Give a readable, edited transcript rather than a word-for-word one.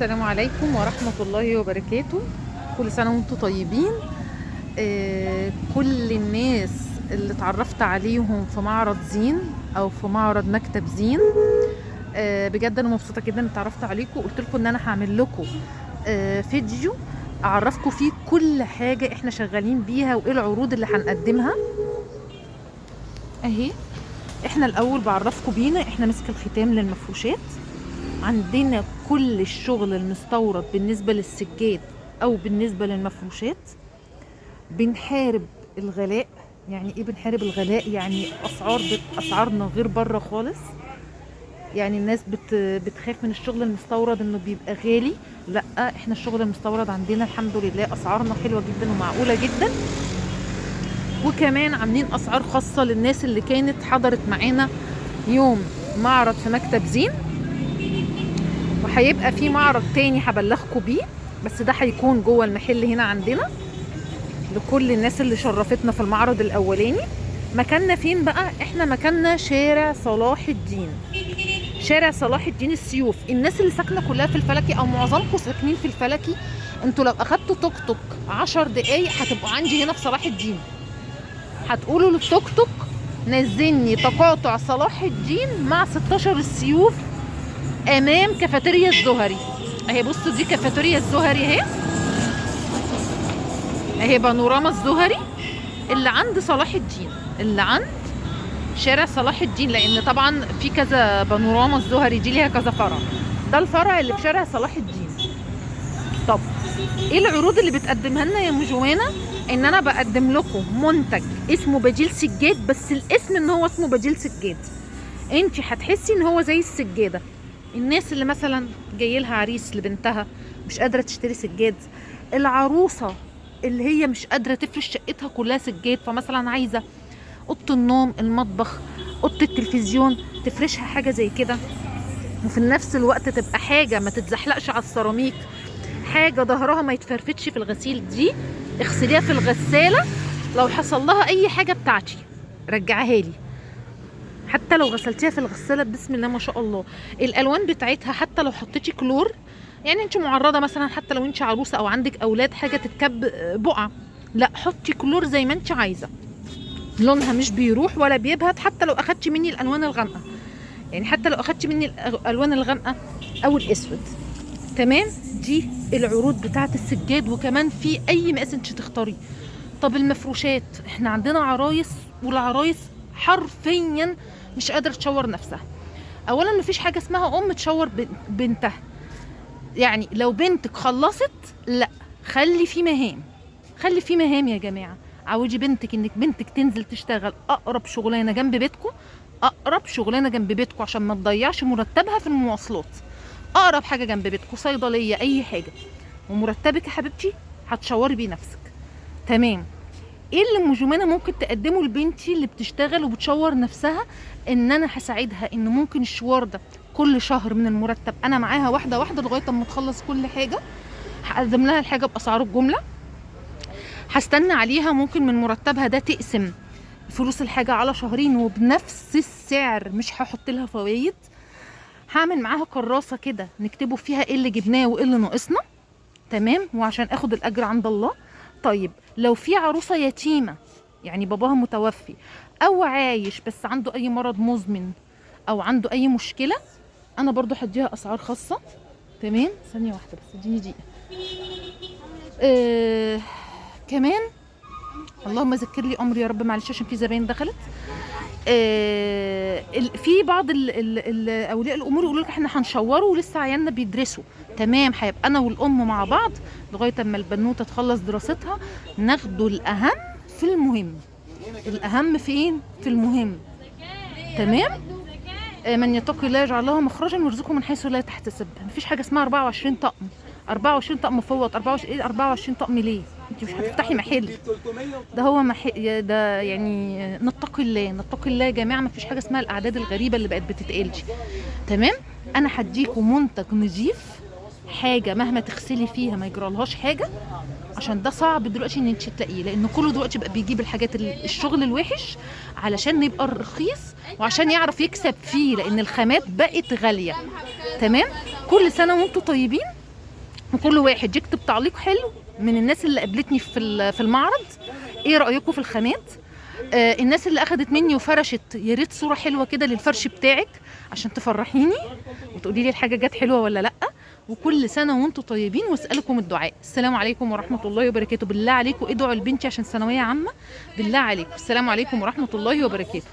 السلام عليكم ورحمة الله وبركاته. كل سنة وانتم طيبين. كل الناس اللي اتعرفت عليهم في معرض زين او في معرض مكتب زين، بجد انا مبسوطة جدا ان اتعرفت عليكم. قلت لكم ان انا هعمل لكم فيديو اعرفكم فيه كل حاجة احنا شغالين بيها وايه العروض اللي هنقدمها. اهي احنا الاول بعرفكم بينا، احنا مسك الختام للمفروشات. عندنا كل الشغل المستورد بالنسبة للسجاد او بالنسبة للمفروشات. بنحارب الغلاء. يعني ايه بنحارب الغلاء؟ يعني اسعارنا غير بره خالص. يعني الناس بتخاف من الشغل المستورد انه بيبقى غالي. لا، احنا الشغل المستورد عندنا الحمد لله اسعارنا حلوة جدا ومعقولة جدا، وكمان عاملين اسعار خاصة للناس اللي كانت حضرت معانا يوم معرض في مكتب زين. وهيبقى في معرض تاني هبلغكم بيه، بس ده هيكون جوه المحل هنا عندنا لكل الناس اللي شرفتنا في المعرض الاولاني. مكاننا فين بقى؟ احنا مكاننا شارع صلاح الدين، شارع صلاح الدين السيوف. الناس اللي ساكنة كلها في الفلكي او معظمكم ساكنين في الفلكي، انتوا لو اخدتوا توك توك 10 دقايق هتبقوا عندي هنا في صلاح الدين. هتقولوا للتوك توك نزلني تقاطع صلاح الدين مع 16 السيوف امام كافيتيريا الزهري. اهي بصوا، دي كافيتيريا الزهري اهي، اهي بانوراما الزهري اللي عند صلاح الدين، اللي عند شارع صلاح الدين، لان طبعا في كذا بانوراما الزهري دي ليها كذا فرع. ده الفرع اللي في شارع صلاح الدين. طب ايه العروض اللي بتقدمها لنا يا ام جوانا؟ ان انا بقدم لكم منتج اسمه بديل سجاد، بس الاسم ان هو اسمه بديل سجاد، انت هتحسي ان هو زي السجادة. الناس اللي مثلا جاي لها عريس لبنتها مش قادرة تشتري سجاد، العروسة اللي هي مش قادرة تفرش شقتها كلها سجاد، فمثلا عايزه اوضة النوم، المطبخ، اوضة التلفزيون، تفرشها حاجة زي كده، وفي نفس الوقت تبقى حاجة ما تتزحلقش على السيراميك، حاجة ظهرها ما يتفرفتش في الغسيل. دي اغسليها في الغسالة، لو حصل لها اي حاجة بتاعتي رجعها لي، حتى لو غسلتيها في الغسالة بسم الله ما شاء الله. الالوان بتاعتها حتى لو حطيتي كلور، يعني انت معرضه مثلا، حتى لو انت عروسه او عندك اولاد حاجة تتكب بقعة، لا حطي كلور زي ما انت عايزه، لونها مش بيروح ولا بيبهت. حتى لو اخدتي مني الالوان الغامقه، يعني حتى لو اخدتي مني الالوان الغامقه او الاسود. تمام، دي العروض بتاعه السجاد، وكمان في اي مقاس انت تختاريه. طب المفروشات، احنا عندنا عرايس، والعرايس حرفيا مش قادرة تشور نفسها. اولا مفيش حاجة اسمها ام تشور بنتها، يعني لو بنتك خلصت لا، خلي في مهام، خلي في مهام يا جماعة. عودي بنتك انك بنتك تنزل تشتغل اقرب شغلانة جنب بيتكم، اقرب شغلانة جنب بيتكم عشان ما تضيعش مرتبها في المواصلات. اقرب حاجة جنب بيتكم، صيدلية، اي حاجة، ومرتبك يا حبيبتي هتشوري بيه نفسك. تمام. ايه اللي ام جمانه ممكن تقدمه لبنتي اللي بتشتغل وبتشور نفسها؟ ان انا هساعدها ان ممكن الشوار ده كل شهر من المرتب انا معاها واحدة واحدة لغاية اما تخلص كل حاجة. هقدم لها الحاجة باسعار الجملة، هستنى عليها، ممكن من مرتبها ده تقسم فلوس الحاجة على شهرين وبنفس السعر، مش هحط لها فوايد. هعمل معاها كراسة كده نكتبه فيها ايه اللي جبناه وايه اللي ناقصنا. تمام، وعشان اخد الاجر عند الله. طيب لو في عروسه يتيمة، يعني باباها متوفي او عايش بس عنده اي مرض مزمن او عنده اي مشكلة، انا برضو هديها اسعار خاصة. تمام، ثانية واحدة بس اديني دقيقة. كمان اللهم ذكر لي امري يا رب، معلش عشان في زباين دخلت. في بعض اولياء الامور يقولوا لك احنا هنشوره ولسه عيالنا بيدرسوا. تمام، هيبقى انا والام مع بعض لغاية اما البنوته تخلص دراستها، ناخده الاهم في المهم. الاهم فين؟ في المهم. تمام. من يتقي الله يجعل له مخرجا ويرزقه من حيث لا يحتسب. مفيش حاجة اسمها 24 طقم، 24 طقم فوط، 24 ايه 24 طقم ليه؟ انت مش هتفتحي محل، ده هو محل ده. يعني نتقي الله، نتقي الله يا جماعة، مفيش حاجة اسمها الاعداد الغريبة اللي بقت بتتقال دي. تمام، انا هديكم منتج نظيف، حاجة مهما تغسلي فيها ما يجرالهاش حاجة، عشان ده صعب دلوقتي ان انت تلاقيه، لان كله دلوقتي بقى بيجيب الحاجات الشغل الوحش علشان يبقى رخيص وعشان يعرف يكسب فيه، لان الخامات بقت غالية. تمام، كل سنة وانتم طيبين. وكل واحد يكتب تعليق حلو من الناس اللي قابلتني في المعرض. ايه رايكم في الخامات؟ الناس اللي اخدت مني وفرشت، يا ريت صوره حلوة كده للفرش بتاعك عشان تفرحيني وتقولي لي الحاجة جت حلوة ولا لا. وكل سنة وانتم طيبين، واسالكم الدعاء. السلام عليكم ورحمة الله وبركاته. بالله عليكم ادعوا لبنتي عشان ثانوية عامة، بالله عليكم. السلام عليكم ورحمة الله وبركاته.